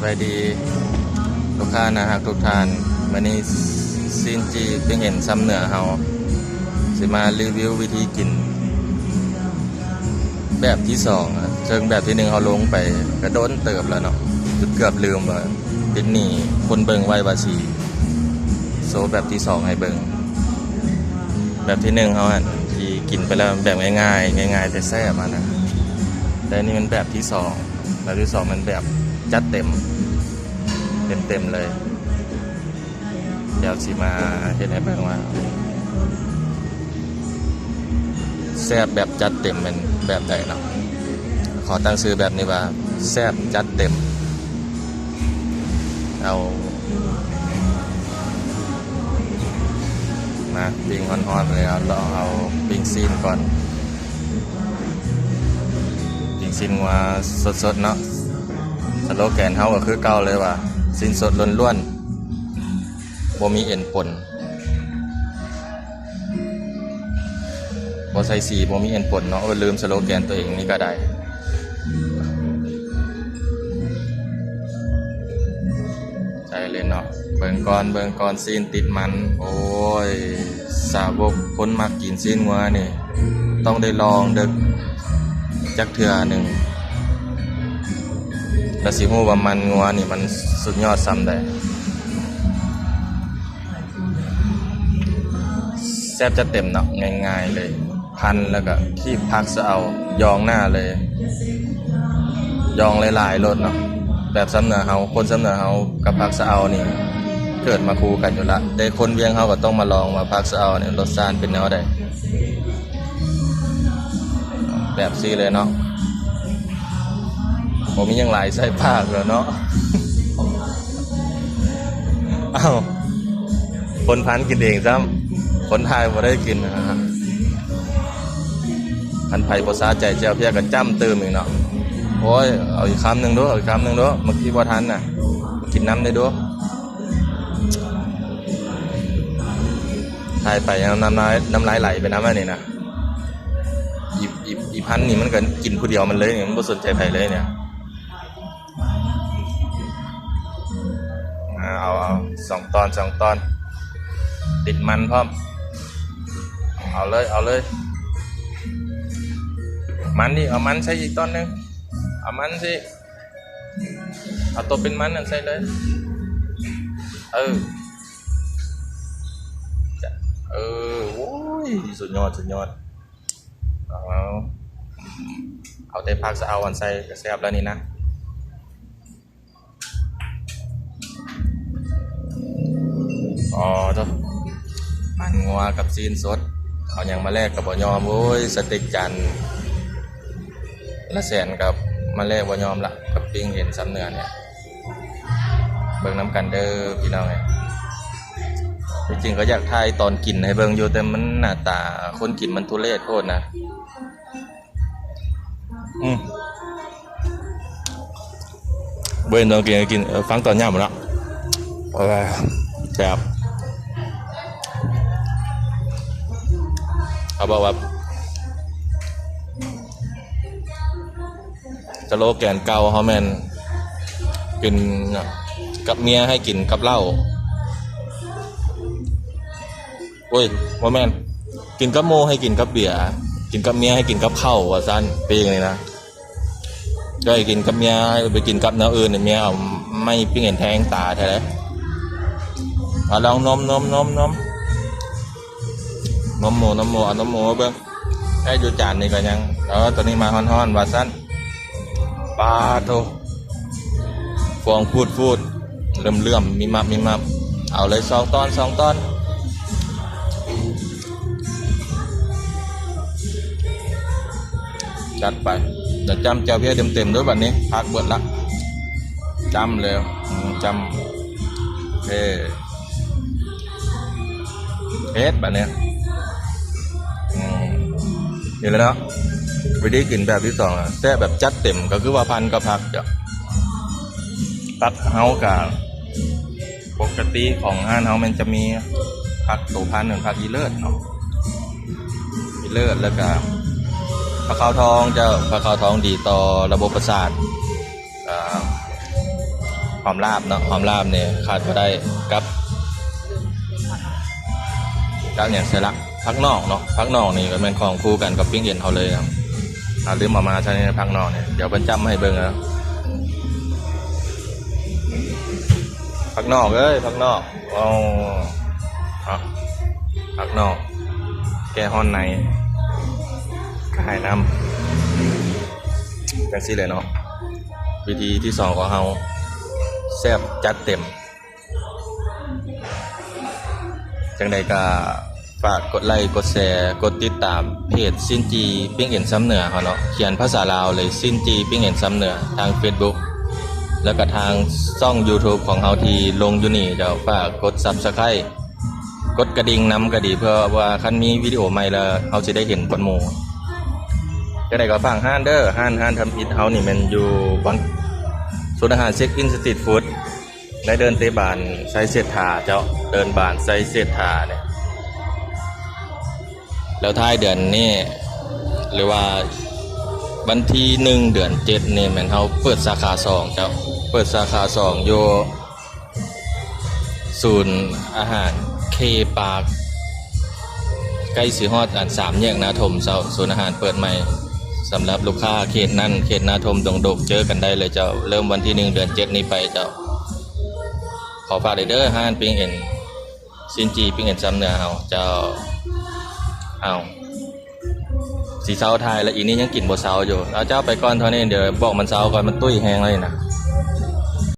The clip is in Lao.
ສະບາຍດີລູກຄ້າໜ້າຮັກທຸກທ່ານ, ມື້ນີ້ຊີນຈີ້ເປັນເຫັນຊຳເໜືອເຮົາ ຊິມາຣີວິວວິທີກິນແບບທີສອງ. ເຊິ່ງແບບທີໜຶ່ງເຮົາລົງໄປກະດົນເຕີບແລ້ວເນາະ ຈົນເກືອບລືມວ່າຕິດໜີ້ຄົນເບິ່ງໄວ້ວ່າຊິໂຊແບບທີສອງໃຫ້ເບິ່ງ. ແບບທີໜຶ່ງເຮົາຫັ້ນທີ່ກິນໄປແລ້ວແບບງ່າຍໆ ງ່າຍໆແຕ່ແຊບຫັ້ນນະ, ແຕ່ນີ້ມັນແບບທີສອງ. ແບບທີສອງແມ່ນແບບຈັດເຕັມ ເຕັມໆເລີຍ. ດຽວຊິມາເຮັດໃຫ້ເບິ່ງວ່າແຊບແບບຈັດເຕັມແມ່ນແບບໃດເນາະ. ຂໍຕັ້ງຊື່ແບບນີ້ວ່າແຊບຈັດເຕັມ. ເອົາ ມາປີ້ງຮ້ອນໆເລີຍ. ເອົາ ລອງເອົາປີ້ງຊີ້ນກ່ອນ. ປີ້ງຊີ້ນງົວສົດໆເນາະ. ສະໂລແກນເຮົາກໍຄືເກົ່າເລີຍວ່າ ຊີ້ນສົດລ້ວນໆ ບໍ່ມີເອັນປົນ ບໍ່ໃສ່ສີ ບໍ່ມີເອັນປົນເນາະ. ເອີ ລືມສະໂລແກນຕົວເອງນີ້ກໍໄດ້. ໃສ່ເລີຍເນາະ. ເບິ່ງກ່ອນ ເບິ່ງກ່ອນ ຊີ້ນຕິດມັນ. ໂອ້ຍ ສາວົກຄົນມັກກິນຊີ້ນງົວນີ້ ຕ້ອງໄດ້ລອງເດີ ຈັກເທື່ອໜຶ່ງ ແລ້ວຊິຮູ້ວ່າມັນງົວນີ້ມັນສຸດຍອດສ່ຳໃດ. ແຊບຈັດເຕັມເນາະ, ງ່າຍໆເລີຍ. ພັນແລ້ວກໍຄີບຜັກສະເອົາ ຢອງໜ້າເລີຍ, ຢອງຫຼາຍໆໂລດເນາະ. ແບບຊຳເໜືອເຮົາ ຄົນຊຳເໜືອເຮົາກັບຜັກສະເອົານີ້ເກີດມາຄູ່ກັນຢູ່ລະ, ແຕ່ຄົນວຽງເຮົາກໍຕ້ອງມາລອງວ່າຜັກສະເອົານີ້ລົດຊາດເປັນແນວໃດ. ແບບຊີ້ເລີຍເນາະ, ບໍ່ມີຫຍັງຫຼາຍໃສ່ປາກແລ້ວເນາະ. ອ້າວ ຄົນພັນກິນເອງຊ້ຳ, ຄົນຖ່າຍບໍ່ໄດ້ກິນ. ຄັນໃຜບໍ່ສະໃຈແຈ່ວພຽກກໍຈ້ຳຕື່ມອີກເນາະ. ໂອ້ຍ ເອົາອີກຄຳໜຶ່ງດູ ເອົາອີກຄຳໜຶ່ງດູ, ເມື່ອກີ້ບໍ່ທັນນະ, ກິນນ້ຳໄດ້ດູ. ຖ່າຍໄປນ້ຳລາຍ ນ້ຳລາຍໄຫຼໄປນຳອັນນີ້ນະ. ອີ ອີ ອີພັນນີ້ມັນກໍກິນຜູ້ດຽວມັນເລີຍນີ້, ມັນບໍ່ສົນໃຈໃຜເລີຍນີ້. ອ່າ ເອົາ ເອົາ ສອງຕອນ ສອງຕອນ ຕິດມັນພ້ອມ. ເອົາເລີຍ ເອົາເລີຍ. ມັນນີ້ ເອົາມັນໃສ່ອີກຕອນໜຶ່ງ, ເອົາມັນໃສ່ ເອົາຕົວເປັນມັນນັ້ນໃສ່ເລີຍ. ເອີ ເອີ ໂອ້ຍ ສຸດຍອດ ສຸດຍອດ. ເອົາ ເອົາແຕ່ຜັກສະເອົາອັນໃສ່ກໍແຊບແລ້ວນີ້ນະ. ອໍ ໂທ້ ມັນງົວກັບຊີ້ນສົດ ເອົາຫຍັງມາແລກກໍບໍ່ຍອມ. ໂອ້ຍ ສະເຕັກຈານລະແສນກໍມາແລກບໍ່ຍອມລະ ກັບປີ້ງເຫັນຊຳເໜືອນີ້. ເບິ່ງນຳກັນເດີພີ່ນ້ອງເອີຍ. ທີ່ຈິງກໍຢາກຖ່າຍຕອນກິນໃຫ້ເບິ່ງຢູ່ ແຕ່ມັນໜ້າຕາຄົນກິນມັນທຸເລດໂພດນະ. ອືມ ບໍ່ເຫັນຕອນກິນກໍກິນ, ເອີ ຟັງຕອນຫຍ້ຳເນາະ. ເອີ ແຊບ. ເຂົາບອກວ່າ ສະໂລແກນເກົ່າເຮົາແມ່ນ ກິນກັບເມຍໃຫ້ກິນກັບເຫຼົ້າ. ໂອ້ຍ ບໍ່ແມ່ນ ກິນກັບໝູ່ໃຫ້ກິນກັບເບຍ, ກິນກັບເມຍໃຫ້ກິນກັບເຂົ້າ ວ່າຊັ້ນ. ປີ້ງນີ້ນະ ເຈົ້າໃຫ້ກິນກັບເມຍ ໃຫ້ໄປກິນກັບແນວອື່ນ ເມຍເອົາໄມ້ປີ້ງເຫັນແທງຕາແທ້ເດ້. ເອົາ ລອງນົມ ນົມ ນົມ ນົມ ນົມໝູ ນົມໝູ ເອົານົມໝູມາເບິ່ງ. ໃຫ້ຢູ່ຈານນີ້ກໍຍັງ ເອີ ຕອນນີ້ມາຮ້ອນໆ ວ່າຊັ້ນ. ປາໂທ້ ຟອງຟູດໆ ເຫຼື້ອມໆ ມິບມັບ ມິບມັບ. ເອົາເລີຍ ສອງຕອນ ສອງຕອນ. ຈັດໄປ. ດຽວຈ້ຳແຈ່ວພຽກເຕັມໆ ເດີບັດນີ້ ພັກເບິດລະ. ຈ້ຳເລີຍ ອືມ ຈ້ຳ. ເອີ ເຮັດບາດນີ້ ອືມ ນີ້ແຫຼະເນາະ ວິທີກິນແບບທີສອງ ແຊບແບບຈັດເຕັມ ກໍຄືວ່າພັນກັບຜັກ. ຜັກເຮົາກະ ປົກກະຕິຂອງຮ້ານເຮົາແມ່ນຈະມີຜັກໂຕພັນ ເປັນຜັກອີເລີດເນາະ ອີເລີດ ແລ້ວກະຜັກຂາວທອງ ເຈົ້າ ຜັກຂາວທອງດີຕໍ່ລະບົບປະສາດ. ອ່າ ຫອມລາບເນາະ ຫອມລາບນີ້ຂາດບໍ່ໄດ້ກັບ ກັບຫຍັງໃສ່ລະ ຜັກໜອກເນາະ ຜັກໜອກນີ້ກໍແມ່ນຂອງຄູ່ກັນກັບປີ້ງເອັນເຮົາເລີຍນະ. ອ່າ ລືມເອົາມາຊະນີ້ ຜັກໜອກນີ້ ດຽວເພິ່ນຈ້ຳໃຫ້ເບິ່ງເດີ. ຜັກໜອກເອີຍ ຜັກໜອກ ເອົາ ເອົາ ຜັກໜອກ ແກ້ຮ້ອນໃນ ກະຫາຍນ້ຳ ຈັ່ງຊີ້ແຫຼະເນາະ. ວິທີທີສອງຂອງເຮົາ ແຊບຈັດເຕັມ. ຈັ່ງໃດກໍຝາກກົດໄລ ກົດແຊ ກົດຕິດຕາມເພຈຊິນຈີປີ້ງເອັນຊຳເໜືອເຮົາເນາະ ຂຽນພາສາລາວເລີຍ ຊິນຈີປີ້ງເອັນຊຳເໜືອ ທາງເຟສບຸກ ແລ້ວກໍທາງຊ່ອງຢູທູບຂອງເຮົາທີ່ລົງຢູ່ນີ້ເຈົ້າ. ຝາກກົດຊັບສະໄຄຣບ໌ ກົດກະດິ່ງນຳກໍດີ ເພື່ອວ່າຄັນມີວິດີໂອໃໝ່ແລ້ວເຮົາຊິໄດ້ເຫັນກ່ອນໝູ່. ຈັ່ງໃດກໍຝາກຮ້ານເດີ ຮ້ານ ຮ້ານທຳອິດເຮົານີ້ແມ່ນຢູ່ບ່ອນ ສູນອາຫານເຊັກອິນສະຕຣີດຟູດ ໃນເດີ່ນເຕະບານໄຊເສດຖາເຈົ້າ ເດີ່ນບານໄຊເສດຖານີ້. ແລ້ວທ້າຍເດືອນນີ້ ຫຼືວ່າວັນທີໜຶ່ງ ເດືອນເຈັດນີ້ ແມ່ນເຮົາເປີດສາຂາສອງເຈົ້າ ເປີດສາຂາສອງຢູ່ສູນອາຫານເຄປາກ ໃກ້ຊິຮອດອັນສາມແຍກນາທົມເຈົ້າ. ສູນອາຫານເປີດໃໝ່ ສຳລັບລູກຄ້າເຂດນັ້ນ ເຂດນາທົມ ດົງດົກ ເຈີກັນໄດ້ເລີຍເຈົ້າ. ເລີ່ມວັນທີໜຶ່ງ ເດືອນເຈັດນີ້ໄປເຈົ້າ. ຂໍຝາກເດີ ຮ້ານປີ້ງເອັນ ຊິນຈີປີ້ງເອັນຊຳເໜືອເຮົາເຈົ້າ. ເອົາ ຊິເຊົາຖ່າຍລະ ອີນີ້ຍັງກິນບໍ່ເຊົາຢູ່. ເອົາ ເຈົ້າໄປກ່ອນເທົ່ານີ້ ດຽວບອກມັນເຊົາກ່ອນ ມັນຕຸ້ຍແຮງແລ້ວນີ້ນະ.